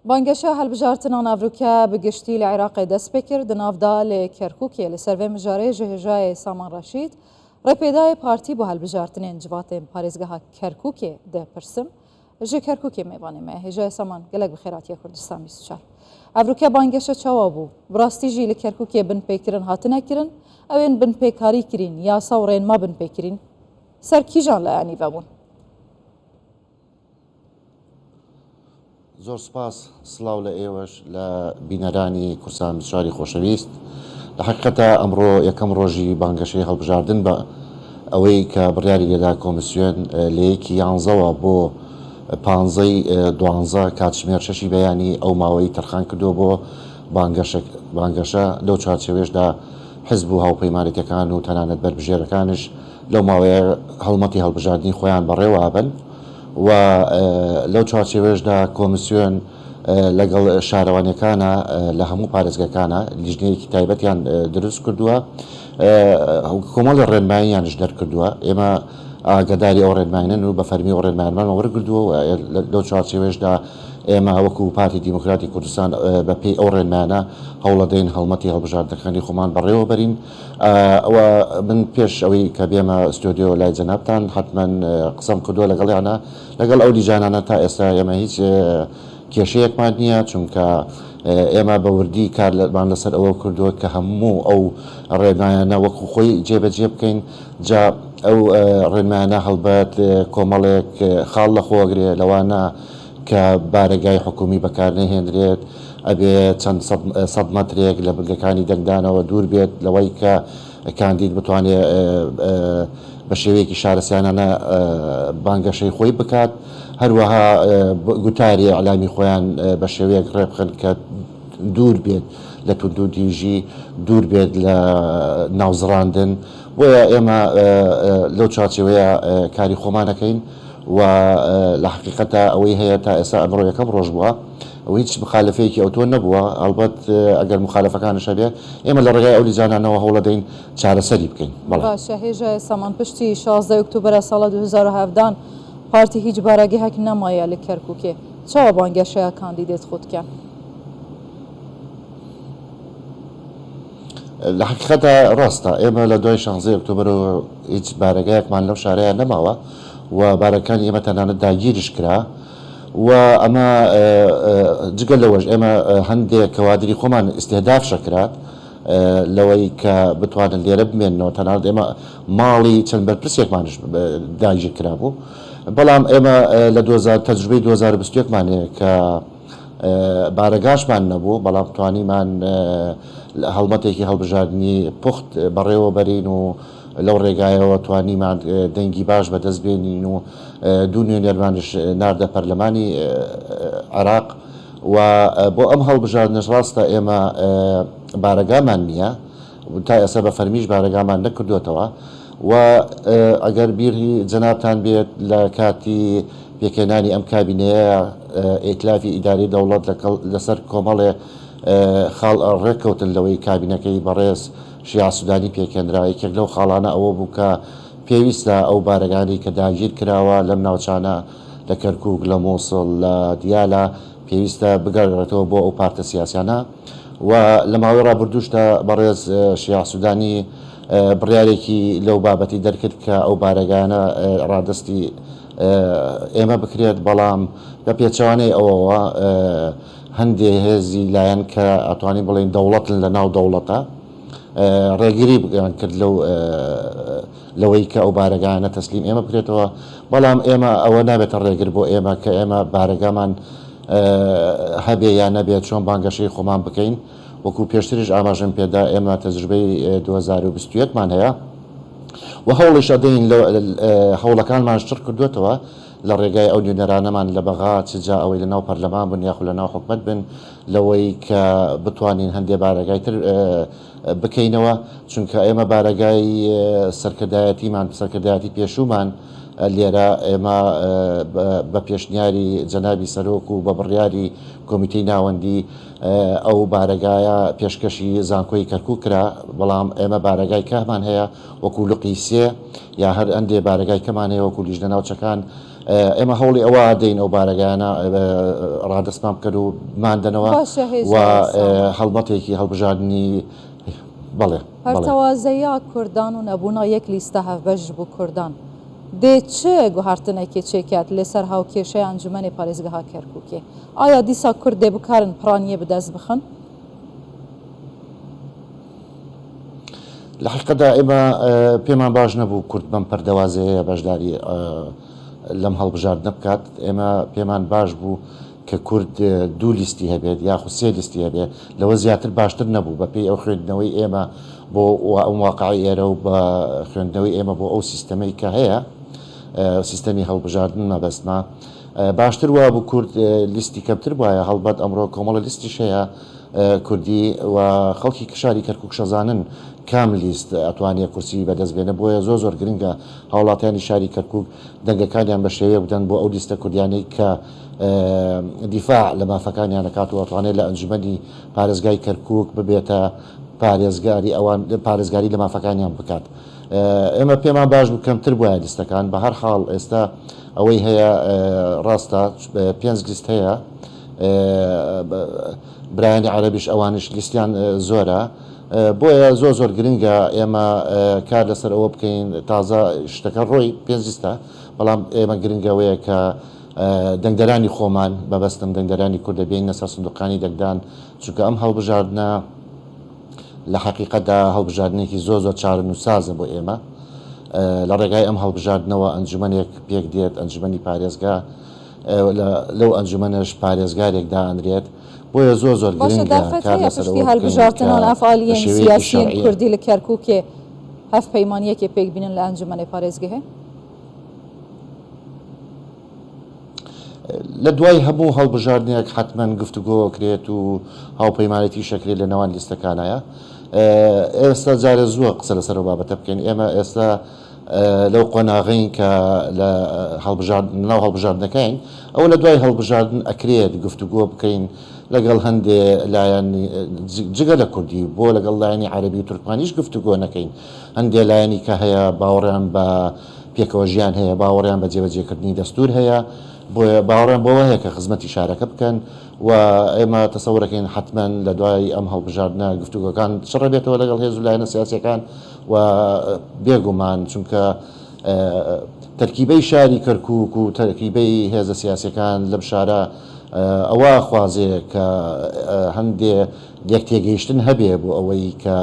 بانگەشە هەلبژارتنان ئەڤروکە بە گشتی لە عێراقێ دەست پێ کرد، di navda li Kerkûkê li ser vê mijarê ji hêjayê Saman Reşîd rêpêdayê partî bo helbijartinên civatên parêzgeha Kerkûkê dipirsim. Ji Kerkûkê mêvanê me hêjayê Saman gelek bi xêr hatiye Kurdistan 24. Evrûke bangeşe çawa bû? Bi rastî jî li Kerkûkê binpêkirin hatine kirin? Ewên binpêkarî kirîn, yasa û rênma binpêkirîn ser kîjan layanî vebûn? زۆر سوپاس، سڵاو لە ئێوەش لە بینەرانی کوردستان 24ی خۆشەویست. لە حەقیقەتا ئەمڕۆ یەکەم ڕۆژی بانگەشەی هەڵبژاردن بە ئەوەی کە بڕیاری لێدا کۆمسیۆن لە یەکی یانزەوە بۆ پانزەی دوانزە کاتژمێر شەشی بەیانی ئەو ماوەی تەرخان کردووە بۆ بانگەشە لەو چوارچێوەیەشدا حزب و هاوپەیمانێتیەکان و تەنانەت بەربژێرەکانش لەو ماوەیە هەڵمەتی هەڵبژاردنی خۆیان بەڕێوە ئەبەن و لەو چوارچێوەیەشدا کۆمسیۆن لەگەڵ شارەوانیەکانە لە هەموو پارێزگەکانە لیژنەیەکی تایبەتیان دروست کردووە کۆمەڵی ڕێنماییانش دەرکردووە ئێمە ئاگداری ئەو ڕێنمایانەن و بە فەرمی ئەو ڕێنمایانمان وەرگردووە و لەو چوارچێوەیەشدا ئێمە وەکو پارتی دیموکراتی کوردستان بە پێی ئەو ڕێنمایانە هەوڵەدەین هەڵمەتی هەڵبژاردنەکانی خۆمان بەڕێوە بەرین. ئەوە من پێش ئەوەی کە بێمە ستۆدیۆ لای جەنابتان حەتمەن قسەم کردووە لەگەڵیانە لەگەڵ ئەو لیژانانە تا ئێستا ئێمە هیچ کێشەیەکمان نییە چونکە ئێمە بە وردی کارمان لەسەر ئەوە کردووە کە هەموو ئەو ڕێنمایانە وەکو خۆی جێبەجێ بکەین جا ئەو ڕێنمایانە هەڵبەت کۆمەڵێک خاڵ لەخۆگرێ لەوانە کە بارەگای حکومی بەکارنەهێنرێت، ئەبێ چەند سەد مەترێک لە بنکەکانی دەنگدانەوە دوور بێت لەوەی کە کاندید بتوانێت بە شێوەیەکی شارستانانە بانگەشەی خۆی بکات، هەروەها گوتاری ئیعلامی خۆیان بە شێوەیەک ڕێبخەن کە دوور بێت لە توندوتیژی، دوور بێت لە ناوزڕاندن، بۆیە ئێمە لەو چوارچێوەیە کاری خۆمان ئەکەین. و لە حەقیقەتا ئەوەی هەیە تا ئێستا ئەمڕۆ یەکەم ڕۆژ بووە و هیچ مخالفەیەکی ئەوتۆ نەبووە، هەڵبەت ئەگەر مخالفەکانش هەبێ ئێمە لە ڕێگای ئەو لیجانانەوە هەوڵەدەین چارەسەری بکەین. بەڵێ. باشە هێژای سامان پشتی 16 ئۆکتۆبەرە ساڵە 2017 پارتی هیچ بارەگهک نەمایە لە کەرکوکێ چاوە بانگەشەیا کاندیدێت خۆ دکەن؟ لە حەقیقەتا ڕاستە ئێمە لە دوای شانزەی ئۆکتۆبەرەوە هیچ بارەگایەکمان لەو شارەیا نەماوە و بارەکانی ئێمە تەنانەت داگیریش کرا و ئەمە جگە لەوەش ئێمە هەندێک کەوادری خۆمان ئیستهداف شەکرات لەوەی کە بتوانن لێرە بمێننەوە تەنانەت ئێمە ماڵی چەند بەرپرسێکمانش داگیر کرابوو بەڵام ئێمە لە 2000 تەجروبەی 2021 مان هەیە کە بارەگاشمان نەبوو، بەڵام توانیمان هەڵمەتێکی هەڵبژاردنی پوخت بەڕێوە بەرین و لەو ڕێگایەوە توانیمان دەنگی باش بەدەست بێنین و دوو نوێنەرمانش ناردە پەرلەمانی عێراق و بۆ ئەم هەڵبژاردنەش ڕاستە ئێمە بارەگامان نییە تا ئێستا بە فەرمیش بارەگامان نەکردوێتەوە و ئەگەر بیری جەنابتان بێت لە کاتی پێکهێنانی ئەم کابینەیە ئیتلافی ئیدارەی دەوڵەت لەسەر کۆمەڵێ خاڵ ڕێککەوتن لەوەی کابینەکەی بەڕێز شیاع سودانی پێکهێنرا، یەکێک لەو خاڵانە ئەوە بوو کە پێویستە ئەو بارەگانەی کە داگیر کراوە لەم ناوچانە لە کەرکوک، لە موسڵ، لە دیالە پێویستە بگەڕێتەوە بۆ ئەو پارتە سیاسیانە و لە ماوەی ڕابردووشدا بەڕێز شیاع سودانی بڕیارێکی لەو بابەتی دەرکرد کە ئەو بارەگایانە ڕادەستی ئێمە بکرێت، بەڵام بە پێچەوانەی ئەوەوە هەندێ هێزی لایەن کە ئەتوانین بڵێین دەوڵەتن لە ناو دەوڵەتە ڕێگری یان کرد لەو لەوەی کە ئەو بارەگایانە تەسلیم ئێمە بکرێتەوە، بەڵام ئێمە ئەوە نابێتە ڕێگر بۆ ئێمە کە ئێمە بارەگامان هەبێ یا نەبێت چۆن بانگەشەی خۆمان بکەین، وەکو پێشتریش ئاماژەم پێدا ئێمە تەجروبەی 2021 مان هەیە. و هەوڵیش ئەدەین هەوڵەکانمانش چڕ کردووەتەوە لە ڕێگای ئەو نوێنەرانەمان لە بەغا چ جا ئەوەی لە ناو پەرلەمان بن یاخود لە ناو حکومەت بن لەوەی کە بتوانین هەندێ بارەگای تر بکەینەوە چونکە ئێمە بارەگای سەرکردایەتیمان سەرکردایەتی پێشوومان لێرە ئێمە بە پێشنیاری جەنابی سەرۆک و بە بڕیاری کۆمیتەی ناوەندی ئەو بارەگایە پێشکەشی زانکۆی کەرکوک کرا، بەڵام ئێمە بارەگای کەمان هەیە وەکو لقی سێ یا هەر هەندێ بارەگای کەمان هەیە وەکو لیژنە ناوچەکان. ئێمە هەوڵی ئەوە دەین ئەو بارەگایانە ڕادەستمان بکەن و بماندەنەوە باشە و هێژای سامان. هەڵمەتێکی هەڵبژاردنی بەڵێ بەڵێ. پەرتەوازەیا کوردان و نەبوونا یەک لیستە هەڤبەش ژ بۆ کوردان دێ چ گوهەرتنەکێ چێکات لێ سەر هاوکێشەی ئەنجومەنێ پارێزگەها کەرکوکێ؟ ئایا دیسا کورد دێ بکارن پرانیێ بدەست بخن؟ لە حەقیقەتدا ئێمە پێمان باش نەبوو کورد بەم پەردەوازەیە بەشداری لەم هەڵبژاردنە بکات. ئێمە پێمان باش بوو کە کورد دوو لیستی هەبێت یاخود سێ لیستی هەبێت، لەوە زیاتر باشتر نەبوو بەپێی ئەو خوێندنەوەی ئێمە بۆ ئەم واقعی ئێرە و بە خوێندنەوەی ئێمە بۆ ئەو سیستەمەی کە هەیە، سیستەمی هەڵبژاردن مەبەستمە، باشتر وابوو کورد لیستی کەمتر بوایە، هەڵبەت ئەمڕۆ کۆمەڵە لیستیش هەیە کوردی و خەڵکی شاری کەرکوک شەزانن کام لیست ئەتوانێ کورسی بەدەست بێنێ، بۆیە زۆر زۆر گرنگە هاوڵاتیانی شاری کەرکوک دەنگەکانیان بە شێوەیەک بدەن بۆ ئەو لیستە کوردیانەی کە دیفاع لە مافەکانیان ئەکات و ئەتوانێت لە ئەنجومەنی پارێزگای کەرکوک ببێتە پارێزگاری ئەوان پارێزگاری لە مافەکانیان بکات. ئێمە پێمان باش بوو کەمتر بوایە لیستەکان، بە هەر حاڵ ئێستا ئەوەی هەیە ڕاستە پێنج لیست هەیە، برایانی عەرەبیش ئەوانیش لیستیان زۆرە، بۆیە زۆر زۆر گرنگە ئێمە کار لەسەر ئەوە بکەین، تازە شتەکە ڕۆی پێنج لیستە، بەڵام ئێمە گرنگە ئەوەیە کە دەنگدەرانی خۆمان، مەبەستم دەنگدەرانی کوردە بێنینە سەر سندوقەکانی دەنگدان، چونکە ئەم هەڵبژاردنە لە حەقیقەتدا هەڵبژاردنێکی زۆر زۆر چارەنووسسازە بۆ ئێمە. لە ڕێگای ئەم هەڵبژاردنەوە ئەنجومەنێک پێک دێت، ئەنجومەنی پارێزگا، لەو ئەنجومەنەش پارێزگارێک دائەنرێت. بۆیە زۆر زۆر باشە گرنگە دەرفەت کار هەیە لەسەر پشتی ئەوە بکەین کە هەلبژارتنان بە ئەف ئالیێن شێوەیەکی سیاسیێن شەرعی. کوردی لە کەرکووکێ هەڤپەیمانییەکێ پێک بینن لە ئەنجومەنێ پارێزگهێ؟ لە دوای هەموو هەڵبژاردنێک حەتمەن گفتوگۆ ئەکرێت و هاوپەیمانێتیش ئەکرێت لە نێوان لیستەکانایە. ئێستا جارێ زووە قسە لەسەر ئەو بابەتە بکەین. ئێمە ئێستا لەو قۆناغەین کە لە هەڵبژاردن لەناو هەڵبژاردنەکەین. ئەوە لە دوای هەڵبژاردن ئەکرێت گفتوگۆ بکەین لەگەڵ هەندێ لایەن جگە لە کوردی بۆ لەگەڵ لایەنی عەرەبی و تورکمانیش گفتوگۆ نەکەین. هەندێ لایەنی کە هەیە باوەڕیان بە پێکەوە ژیان هەیە، باوەڕیان بە جێبەجێکردنی دەستوور هەیە، بۆیە باوەڕیان بەوە هەیە کە خزمەتی شارەکە بکەن و ئێمە تەسەورەکەین حەتمەن لە دوای ئەم هەڵبژاردنە گفتوگۆکان چڕەبێتەوە لەگەڵ هێز و لایەنە سیاسیەکان و بێگومان چونکە تەرکیبەی شاری کەرکوک و تەرکیبەی هێزە سیاسیەکان لەم شارە ئەوە ئەخوازێ کە هەندێ لێک تێگەیشتن هەبێ بۆ ئەوەی کە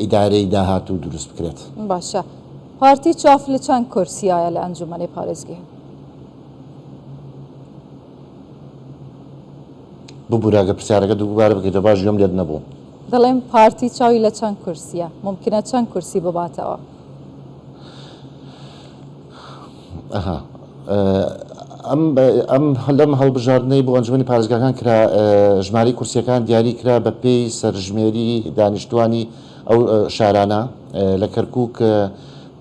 ئیدارەی داهاتوو دروست بکرێت. باشە پارتی چاف لە چەند کورسیایە لە ئەنجومەنی پارێزگهێ؟ ببورە گەر پرسیارەکە دووبارە بکەیتەوە باش گوێم لێت نەبوو. دەڵێم پارتی چاوی لە چەند کورسیە؟ مومکنە چەند کورسی بباتەوە؟ ئەها ئەم ئەم لەم هەڵبژاردنەی بۆ ئەنجومەنی پارێزگاکان کرا ژمارەی کورسیەکان دیاری کرا بە پێی سەرژمێری دانیشتوانی ئەو شارانە لە کەرکوک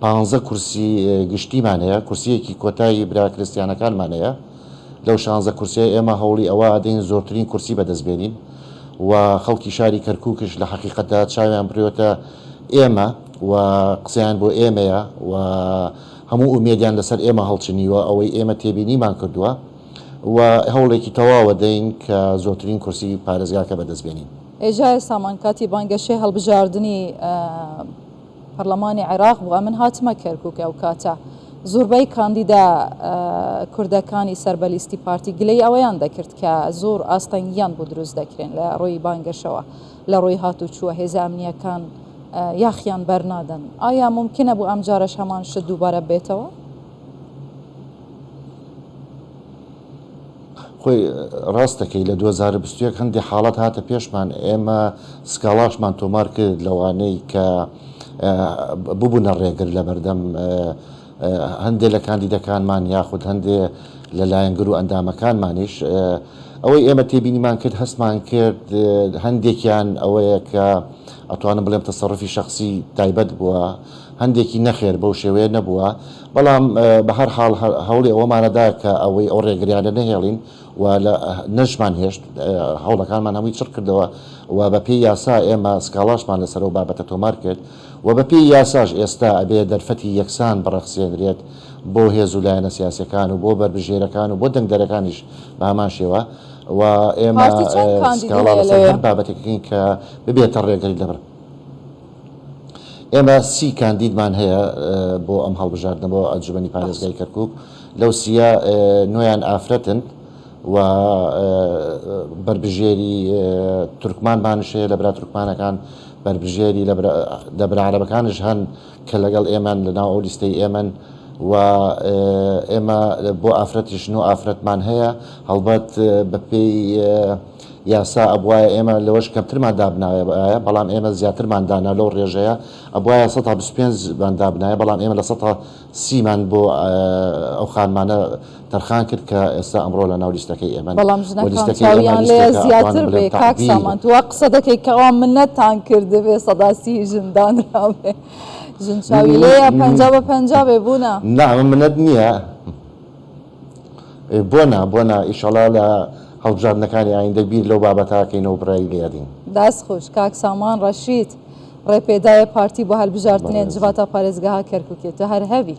پانزە کورسی گشتیمان هەیە، کورسییەکی کۆتای برا کریستیانەکانمان هەیە، لەو شانزە کورسییە ئێمە هەوڵی ئەوە ئەدەین زۆرترین کورسی بەدەست بێنین و خەڵکی شاری کەرکوکیش لە حەقیقەتدا چاویان بڕیوەتە ئێمە و قسەیان بۆ ئێمەیە و هەموو ئومێدیان لەسەر ئێمە هەڵچنیوە، ئەوەی ئێمە تێبینیمان کردووە و هەوڵێکی تەواو ئەدەین کە زۆرترین کورسی پارێزگاکە بەدەست بێنین. هێژایە سامان کاتی بانگەشەی هەڵبژاردنی پەرلەمانی عێراق بوو ئەمن هاتمە کەرکوک ئەو کاتە زۆربەی کاندیدا کوردەکانی سەر بە لیستی پارتی گلەی ئەوەیان دەکرد کە زۆر ئاستەنگیان بۆ دروست دەکرێن لە ڕووی بانگەشەوە لە ڕووی هاتوچووە هێزە ئەمنیەکان یاخیان بەرنادەن ئایا مومکنە بۆ ئەمجارەش هەمان شت دووبارە بێتەوە؟ خۆی ڕاست دەکەی لە 2021 هەندێک حاڵەت هاتە پێشمان ئێمە سکاڵاشمان تۆمار کرد لەوانەی کە ببوونە ڕێگر لە بەردەم هەندێک لە کاندیدەکانمان یاخود هەندێ لە لایەنگر و ئەندامەکانمانیش ئەوەی ئێمە تێبینیمان کرد هەستمان کرد هەندێکیان ئەوەیە کە ئەتوانم بڵێم تەسەڕفی شخصی تایبەت بووە هەندێکی نەخێر بەو شێوەیە نەبووە، بەڵام بە هەر حاڵ هەوڵی ئەوەمانەدا کە ئەوەی ئەو ڕێگریانە نەهێڵین و لە نەشمان هێشت هەوڵەکانمان هەمووی چڕ کردەوە و بە پێی یاسا ئێمە سکاڵاشمان لەسەر ئەو بابەتە تۆمار کرد و بە پێی یاساش ئێستا ئەبێ دەرفەتی یەکسان بڕەخسێنرێت بۆ هێز و لایەنە سیاسیەکان و بۆ بەربژێرەکان و بۆ دەنگدەرەکانیش بە هەمان شێوە و ئێمە پارتی چەند کاندیدی سکاڵا هەیە لەسەر لەوێ؟ هەر بابەتێک ئەکەین کە ببێتە ڕێگری لەبەر ئێمە سی کاندیدمان هەیە بۆ ئەم هەڵبژاردنە بۆ ئەنجومەنی باشە. پارێزگای کەرکوک لەو سییە نۆیان ئافرەتن و بەربژێری تورکمانمانش هەیە لە برا تورکمانەکان بەربژێری لە برا عەرەبەکانش هەن کە لەگەڵ ئێمەن لەناو ئەو لیستەی ئێمەن و ئێمە بۆ ئافرەتیش نۆ ئافرەتمان هەیە هەڵبەت بەپێی یاسا ئەبوایە ئێمە لەوەش کەمترمان دابنایە بەڵام ئێمە زیاترمان دانا لەو ڕێژەیە ئەبوایە 125 مان دابنایە بەڵام ئێمە لە 130 مان بۆ ئەو خانمانە تەرخان کرد کە ئێستا ئەمڕۆ لە ناو لیستەکەی ئێمەن بەڵام و ژنەکان لیستەکەی ئێمە چاویان لێیە لیستێکە ئەتوانم زیاتر بڵێم بێ کاک تەعبیر سامان تو وا قسە دەکەی کە ئەوان منەتتان کردبێ 30% ژن دانرابێ ژن چاوی لێیە 50 بە 50 بێ بوونە. نا ئەمە منەت نییە بۆ نا بۆ نا ئیشەڵا لە هەڵبژاردنەکانی ئایندە بیر لەو بابەتە ئەکەینەوە بڕیاری لێ ئەدەین. دەست خوش کاک سامان ڕەشید ڕێپێدایە پارتی بۆ هەلبژارتنێن بەڕێزم. جڤاتا پارێزگەها کەرکوکێ تو هەر هەبی.